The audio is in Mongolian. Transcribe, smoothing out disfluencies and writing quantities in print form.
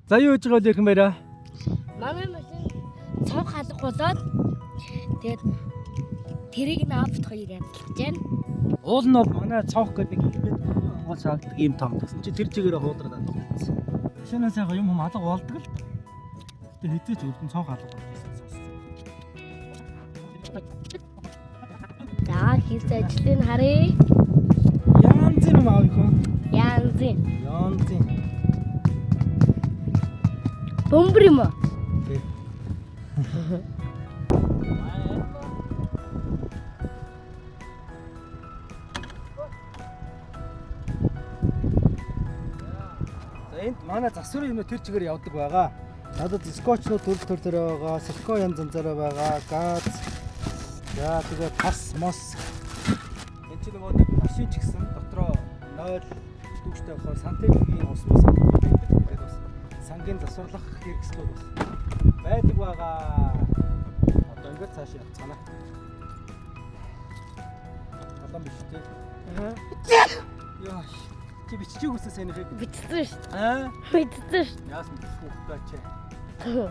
За, юу хийж байгаа вэ, Эрхэн баяраа? Манай машин цонх алга болоод, тэгээд тэрийг нь авт хоёр янзлж байна. Уул нь манай цонх гэдэг нэг юм гол шаарддаг ийм том. Тэгсэн чи тэр чигээрээ хуудраад алга болсон. Машинаас яг юм алга болдог л. Гэтэ хэзээ ч өрдөн цонх алга болсон сонссон. За, хийсэн ажлыг харъя. Янзын юм аав их. Янзын. Янзын. Бөмбөр юм уу? Тий. За, энд манай засварын юмнууд тэр чигээр явдаг байгаа. Надад скотчнууд төр төр төр байгаа, силикон янз янзаараа байгаа, газ. За, тэгээ тас, мос. Энд чинь нөгөө нэг машин ч гэсэн дотроо 0 дүүжтэй болохоор сантехникийн ус мус авах байдаг. Тэгээд бас сангийн засварлах хэрэгслүүд бас байдаг байгаа. Одоо ингээд цааш явцгаана. Олон биш тий. Аа. Яа. Чи биччихээг үсэ санийхыг. Бичсэн шүү Аа. дээ. Бичсэн шүү Яасан бэлхүү хөтөөч. дээ.